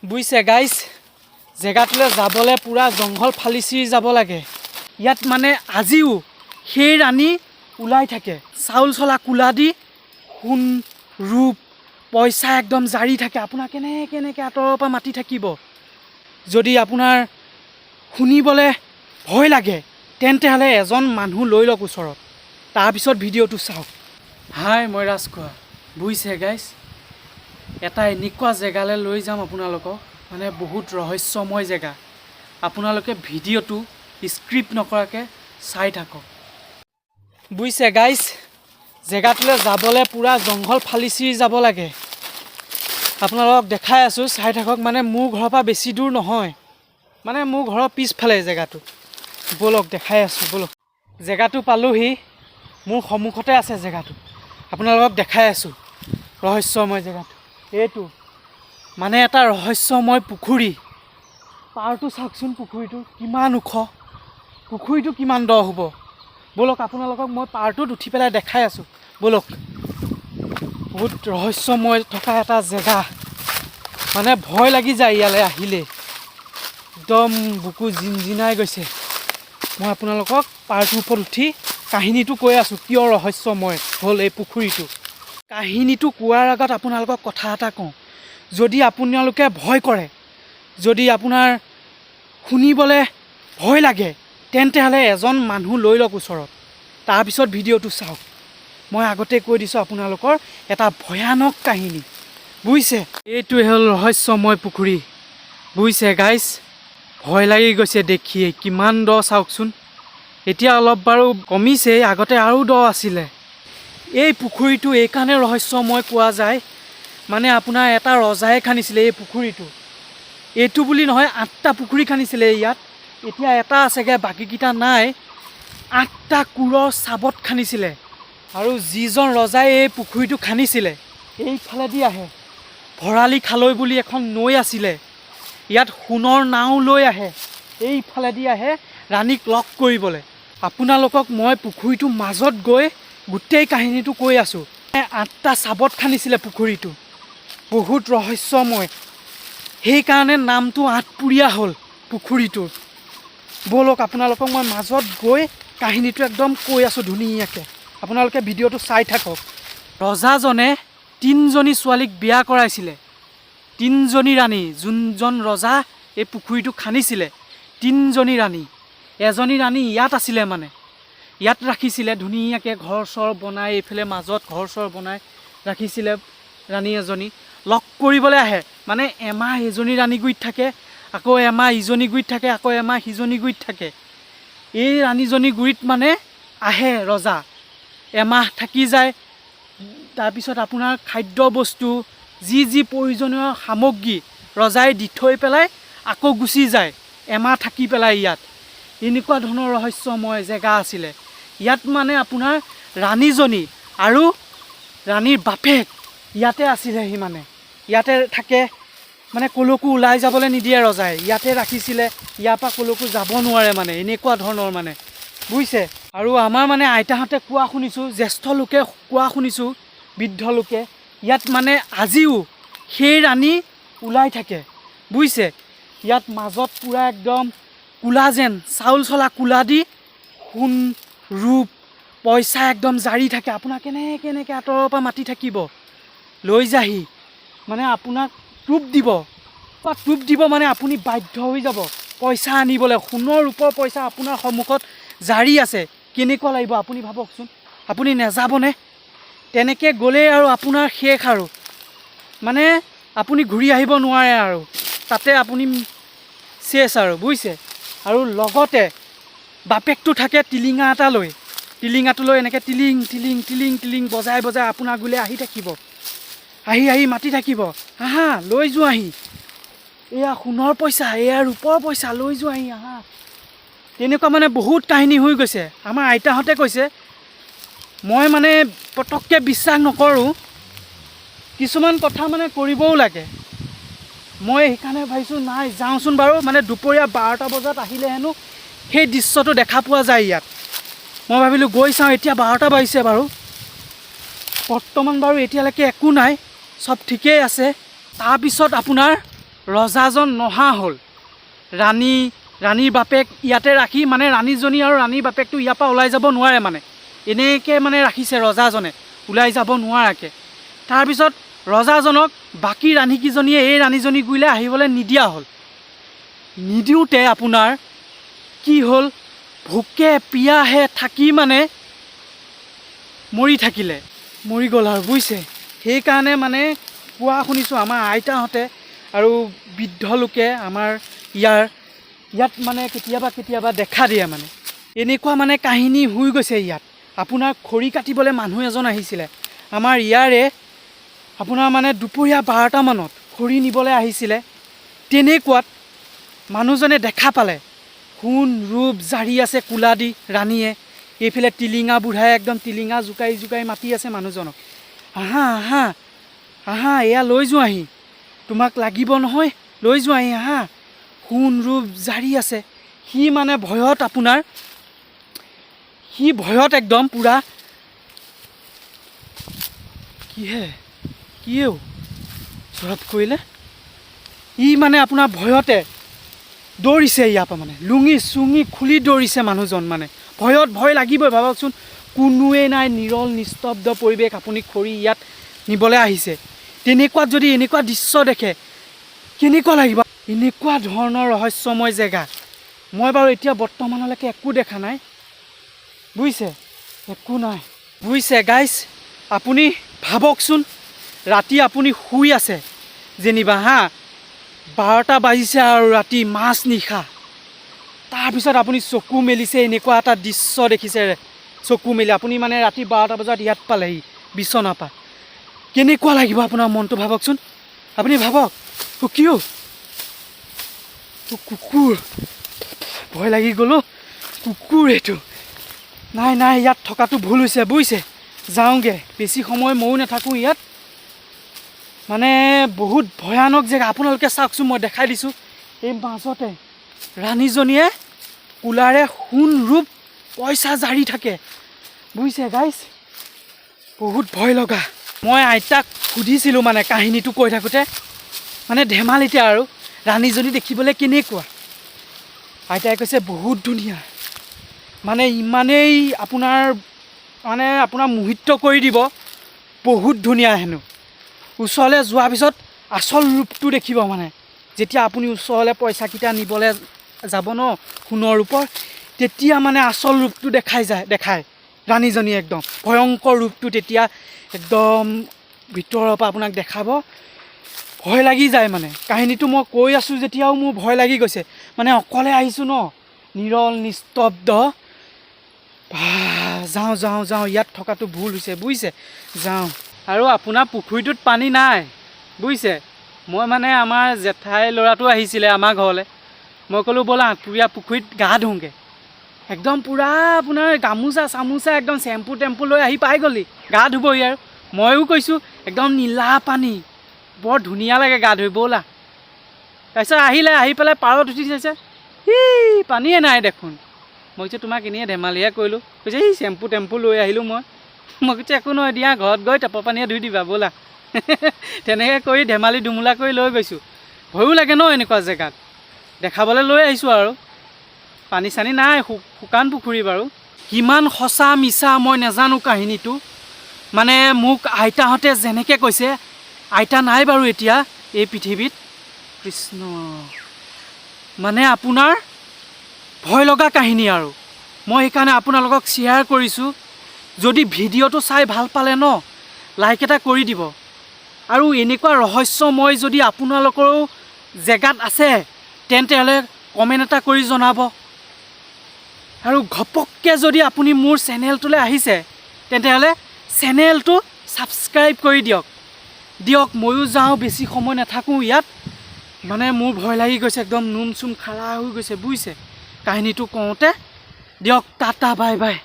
বুজিছে গাইজ, জেগাটোলৈ যাবলৈ পূৰা জংঘল ফালি চিৰি যাব লাগে। ইয়াত মানে আজিও সেই ৰাণী ওলাই থাকে। চাউল চলা কোলা দি সোণ ৰূপ পইচা একদম জাৰি থাকে। আপোনাক কেনেকৈ এনেকৈ আঁতৰৰ পৰা মাতি থাকিব। যদি আপোনাৰ শুনিবলৈ ভয় লাগে, তেন্তে হ'লে এজন মানুহ লৈ লওক ওচৰত, তাৰপিছত ভিডিঅ'টো চাওক। হাই, মই ৰাজখোৱা। বুজিছে গাইজ, এটা এনেকুৱা জেগালৈ লৈ যাম আপোনালোকক, মানে বহুত ৰহস্যময় জেগা। আপোনালোকে ভিডিঅ'টো স্কিপ নকৰাকৈ চাই থাকক। বুজিছে গাইজ, জেগাটোলৈ যাবলৈ পূৰা জংঘল ফালি চিৰি যাব লাগে। আপোনালোকক দেখাই আছোঁ, চাই থাকক। মানে মোৰ ঘৰৰ পৰা বেছি দূৰ নহয়, মানে মোৰ ঘৰৰ পিছফালে জেগাটো। ব'লক, দেখাই আছোঁ, ব'লক। জেগাটো পালোহি, মোৰ সন্মুখতে আছে জেগাটো। আপোনালোকক দেখাই আছোঁ ৰহস্যময় জেগাটো। এইটো মানে এটা ৰহস্যময় পুখুৰী। পাৰটো চাওকচোন, পুখুৰীটো কিমান ওখ, পুখুৰীটো কিমান দ হ'ব। ব'লক, আপোনালোকক মই পাৰটোত উঠি পেলাই দেখাই আছোঁ, ব'লক। বহুত ৰহস্যময় থকা এটা জেগা, মানে ভয় লাগি যায় ইয়ালৈ আহিলে, একদম বুকু জিনজিনাই গৈছে। মই আপোনালোকক পাৰটোৰ ওপৰত উঠি কাহিনীটো কৈ আছোঁ, কিয় ৰহস্যময় হ'ল এই পুখুৰীটো। কাহিনীটো কোৱাৰ আগত আপোনালোকক কথা এটা কওঁ। যদি আপোনালোকে ভয় কৰে, যদি আপোনাৰ শুনিবলৈ ভয় লাগে, তেন্তে হ'লে এজন মানুহ লৈ লওক ওচৰত, তাৰপিছত ভিডিঅ'টো চাওক। মই আগতে কৈ দিছোঁ, আপোনালোকৰ এটা ভয়ানক কাহিনী, বুজিছে। এইটোৱে হ'ল ৰহস্যময় পুখুৰী। বুজিছে গাইজ, ভয় লাগি গৈছে দেখিয়ে। কিমান দ চাওকচোন। এতিয়া অলপ বাৰু কমিছে, আগতে আৰু দ আছিলে। এই পুখুৰীটো এইকাৰণে ৰহস্যময় কোৱা যায়, মানে আপোনাৰ এটা ৰজাই খান্দিছিলে এই পুখুৰীটো। এইটো বুলি নহয়, আঠটা পুখুৰী খান্দিছিলে ইয়াত। এতিয়া এটা আছেগৈ, বাকীকেইটা নাই। আঠটা কোৰৰ চাবত খান্দিছিলে। আৰু যিজন ৰজাই এই পুখুৰীটো খান্দিছিলে, এইফালেদি আহে। ভৰালি খালৈ বুলি এখন নৈ আছিলে, ইয়াত সোণৰ নাও লৈ আহে, এইফালেদি আহে ৰাণীক লগ কৰিবলৈ। আপোনালোকক মই পুখুৰীটোৰ মাজত গৈ গোটেই কাহিনীটো কৈ আছোঁ। আঠটা চাবত খান্দিছিলে পুখুৰীটো, বহুত ৰহস্যময়, সেইকাৰণে নামটো আঠপুৰীয়া হ'ল পুখুৰীটোৰ। ব'লক, আপোনালোকক মই মাজত গৈ কাহিনীটো একদম কৈ আছোঁ ধুনীয়াকৈ, আপোনালোকে ভিডিঅ'টো চাই থাকক। ৰজাজনে তিনিজনী ছোৱালীক বিয়া কৰাইছিলে, তিনিজনী ৰাণী। যোনজন ৰজা এই পুখুৰীটো খান্দিছিলে, তিনিজনী ৰাণী। এজনী ৰাণী ইয়াত আছিলে, মানে ইয়াত ৰাখিছিলে ধুনীয়াকৈ ঘৰ চৰ বনাই, এইফালে মাজত ঘৰ চৰ বনাই ৰাখিছিলে ৰাণী এজনী। লগ কৰিবলৈ আহে, মানে এমাহ এজনী ৰাণী গুৰিত থাকে, আকৌ এমাহ ইজনী গুৰিত থাকে, আকৌ এমাহ সিজনী গুৰিত থাকে। এই ৰাণীজনী গুৰিত মানে আহে ৰজা, এমাহ থাকি যায়। তাৰপিছত আপোনাৰ খাদ্য বস্তু, যি যি প্ৰয়োজনীয় সামগ্ৰী ৰজাই দি থৈ পেলাই আকৌ গুচি যায়, এমাহ থাকি পেলাই ইয়াত। এনেকুৱা ধৰণৰ ৰহস্যময় জেগা আছিলে। ইয়াত মানে আপোনাৰ ৰাণীজনী আৰু ৰাণীৰ বাপেক ইয়াতে আছিলেহি, মানে ইয়াতে থাকে, মানে ক'লৈকো ওলাই যাবলৈ নিদিয়ে ৰজাই, ইয়াতে ৰাখিছিলে। ইয়াৰ পৰা ক'লৈকো যাব নোৱাৰে, মানে এনেকুৱা ধৰণৰ, মানে বুজিছে। আৰু আমাৰ মানে আইতাহঁতে কোৱা শুনিছোঁ, জ্যেষ্ঠ লোকে কোৱা শুনিছোঁ, বৃদ্ধ লোকে, ইয়াত মানে আজিও সেই ৰাণী ওলাই থাকে, বুজিছে। ইয়াত মাজত পূৰা একদম কোলা যেন চাউল চলা কোলা দি সোণ ৰূপ পইচা একদম জাৰি থাকে। আপোনাক কেনেকৈ এনেকৈ আঁতৰৰ পৰা মাতি থাকিব, লৈ যাহি, মানে আপোনাক টোপ দিব বা টোপ দিব, মানে আপুনি বাধ্য হৈ যাব পইচা আনিবলৈ। সোণৰ ৰূপৰ পইচা আপোনাৰ সন্মুখত জাৰি আছে, কেনেকুৱা লাগিব আপুনি ভাবকচোন। আপুনি নেযাবনে? তেনেকৈ গ'লেই আৰু আপোনাৰ শেষ আৰু, মানে আপুনি ঘূৰি আহিব নোৱাৰে আৰু, তাতে আপুনি চেচ আৰু, বুজিছে। আৰু লগতে বাপেকটো থাকে টিলিঙা এটা লৈ, টিলিঙাটো লৈ এনেকৈ টিলিং টিলিং টিলিং টিলিং বজাই বজাই আপোনাৰ গুৰিলে আহি থাকিব, আহি আহি মাতি থাকিব, আহা লৈ যোৱাহি, এয়া সোণৰ পইচা, এয়া ৰূপৰ পইচা, লৈ যোৱাহি আহা। তেনেকুৱা মানে বহুত কাহিনী হৈ গৈছে। আমাৰ আইতাহঁতে কৈছে, মই মানে পটককৈ বিশ্বাস নকৰোঁ, কিছুমান কথা মানে কৰিবও লাগে। মই সেইকাৰণে ভাবিছোঁ, নাই যাওঁচোন বাৰু। মানে দুপৰীয়া 12টা বজাত আহিলে হেনো সেই দৃশ্যটো দেখা পোৱা যায় ইয়াত। মই ভাবিলোঁ গৈ চাওঁ। এতিয়া 12টা বাজিছে বাৰু, বৰ্তমান বাৰু এতিয়ালৈকে একো নাই, চব ঠিকেই আছে। তাৰপিছত আপোনাৰ ৰজাজন নহা হ'ল। ৰাণীৰ বাপেক ইয়াতে ৰাখি, মানে ৰাণীজনী আৰু ৰাণীৰ বাপেকটো ইয়াৰ পৰা ওলাই যাব নোৱাৰে, মানে এনেকৈ মানে ৰাখিছে ৰজাজনে ওলাই যাব নোৱাৰাকৈ। তাৰপিছত ৰজাজনক বাকী ৰাণীকেইজনীয়ে এই ৰাণীজনী গুৰিলৈ আহিবলৈ নিদিয়া হ'ল। নিদিওঁতে আপোনাৰ কি হ'ল, ভোকে পিয়াহে থাকি মানে মৰি থাকিলে, মৰি গ'ল আৰু, বুজিছে। সেইকাৰণে মানে কোৱা শুনিছোঁ আমাৰ আইতাহঁতে আৰু বৃদ্ধ লোকে আমাৰ ইয়াত মানে কেতিয়াবা কেতিয়াবা দেখা দিয়ে, মানে এনেকুৱা মানে কাহিনী হৈ গৈছে ইয়াত। আপোনাৰ খৰি কাটিবলৈ মানুহ এজন আহিছিলে আমাৰ ইয়াৰে, আপোনাৰ মানে দুপৰীয়া 12টামানত খৰি নিবলৈ আহিছিলে। তেনেকুৱাত মানুহজনে দেখা পালে সোণ ৰূপ জাৰি আছে কোলা দি ৰাণীয়ে। এইফালে টিলিঙা বুঢ়াই একদম টিলিঙা জোকাৰি জোকাৰি মাতি আছে মানুহজনক, আহা আহা আহা, এয়া লৈ যোৱাহি, তোমাক লাগিব নহয়, লৈ যোৱাহি আহা, সোণ ৰূপ জাৰি আছে। সি মানে ভয়ত আপোনাৰ, সি ভয়ত একদম পূৰা কিহে কিয়েও চৰপ কৰিলে। ই মানে আপোনাৰ ভয়তে দৌৰিছে ইয়াৰ পৰা, মানে লুঙি চুঙি খুলি দৌৰিছে মানুহজন, মানে ভয়ত, ভয় লাগিবই ভাবকচোন, কোনোৱেই নাই, নিৰল নিস্তব্ধ পৰিৱেশ, আপুনি খৰি ইয়াত নিবলৈ আহিছে, তেনেকুৱাত যদি এনেকুৱা দৃশ্য দেখে কেনেকুৱা লাগিব। এনেকুৱা ধৰণৰ ৰহস্যময় জেগা মই বাৰু এতিয়া বৰ্তমানলৈকে একো দেখা নাই, বুজিছে, একো নাই, বুজিছে গাইজ। আপুনি ভাবকচোন, ৰাতি আপুনি শুই আছে যেনিবা, হা, 12টা বাজিছে আৰু ৰাতি মাজ নিশা, তাৰপিছত আপুনি চকু মেলিছে, এনেকুৱা এটা দৃশ্য দেখিছে চকু মেলি, আপুনি মানে ৰাতি 12টা বজাত ইয়াত পালেহি বিচনাৰ পৰা, কেনেকুৱা লাগিব আপোনাৰ মনটো ভাবকচোন। আপুনি ভাবক, অ' কিয় অ' কুকুৰ, ভয় লাগি গ'লো, কুকুৰ এইটো। নাই নাই, ইয়াত থকাটো ভুল হৈছে, বুজিছে, যাওঁগৈ, বেছি সময় ময়ো নাথাকোঁ ইয়াত, মানে বহুত ভয়ানক জেগা। আপোনালোকে চাওকচোন, মই দেখাই দিছোঁ, এই মাজতে ৰাণীজনীয়ে কোলাৰে সোণ ৰূপ পইচা জাৰি থাকে, বুজিছে গাইজ, বহুত ভয় লগা। মই আইতাক সুধিছিলোঁ মানে কাহিনীটো কৈ থাকোঁতে, মানে ধেমালিতে আৰু, ৰাণীজনী দেখিবলৈ কেনেকুৱা, আইতাই কৈছে বহুত ধুনীয়া, মানে ইমানেই আপোনাৰ মানে আপোনাৰ মোহিত কৰি দিব, বহুত ধুনীয়া হেনো। ওচৰলৈ যোৱাৰ পিছত আচল ৰূপটো দেখিব, মানে যেতিয়া আপুনি ওচৰলৈ পইচাকেইটা নিবলৈ যাব ন সোণৰ ৰূপৰ, তেতিয়া মানে আচল ৰূপটো দেখাই যায়, দেখায় ৰাণীজনী একদম ভয়ংকৰ ৰূপটো তেতিয়া একদম ভিতৰৰ পৰা আপোনাক দেখাব, ভয় লাগি যায়। মানে কাহিনীটো মই কৈ আছোঁ যেতিয়াও মোৰ ভয় লাগি গৈছে, মানে অকলে আহিছোঁ ন, নিৰল নিস্তব্ধ। যাওঁ যাওঁ যাওঁ, ইয়াত থকাটো ভুল হৈছে, বুজিছে, যাওঁ। আৰু আপোনাৰ পুখুৰীটোত পানী নাই, বুজিছে। মই মানে আমাৰ জেঠাই ল'ৰাটো আহিছিলে আমাৰ ঘৰলৈ, মই ক'লোঁ ব'লা আঁতুৰীয়া পুখুৰীত গা ধুওঁগৈ, একদম পূৰা আপোনাৰ গামোচা চামোচা একদম চেম্পু টেম্পু লৈ আহি পাই গ'লি গা ধুবহি আৰু। ময়ো কৈছোঁ একদম নীলা পানী, বৰ ধুনীয়া লাগে গা ধুই, ব'লা। তাৰপিছত আহিলে, আহি পেলাই পাৰত উঠি চাইছে, ই পানীয়ে নাই দেখোন। মই কৈছোঁ তোমাক এনেই ধেমালিহে কৰিলোঁ। কৈছে এই চেম্পু টেম্পু লৈ আহিলোঁ মই। মই কৈছোঁ একো নহয় দিয়া, ঘৰত গৈ টেপৰ পানীয়ে ধুই দিবা ব'লা। তেনেকৈ কৰি ধেমালি ধুমুলা কৰি লৈ গৈছোঁ। ভয়ো লাগে ন এনেকুৱা জেগাত, দেখাবলৈ লৈ আহিছোঁ আৰু। পানী চানী নাই, শুকান পুখুৰী বাৰু। কিমান সঁচা মিছা মই নাজানো কাহিনীটো, মানে মোক আইতাহঁতে যেনেকৈ কৈছে, আইতা নাই বাৰু এতিয়া এই পৃথিৱীত, কৃষ্ণ, মানে আপোনাৰ ভয় লগা কাহিনী আৰু। মই সেইকাৰণে আপোনালোকক শ্বেয়াৰ কৰিছোঁ। যদি ভিডিঅ'টো চাই ভাল পালে ন, লাইক এটা কৰি দিব। আৰু এনেকুৱা ৰহস্যময় যদি আপোনালোকৰো জেগাত আছে তেন্তে হ'লে কমেণ্ট এটা কৰি জনাব। আৰু ঘপককৈ যদি আপুনি মোৰ চেনেলটোলৈ আহিছে তেন্তে হ'লে চেনেলটো ছাবস্ক্ৰাইব কৰি দিয়ক। দিয়ক, ময়ো যাওঁ, বেছি সময় নাথাকোঁ ইয়াত, মানে মোৰ ভয় লাগি গৈছে, একদম নোম চোম খাৰা হৈ গৈছে, বুজিছে, কাহিনীটো কওঁতে। দিয়ক, টাটা, বাই বাই।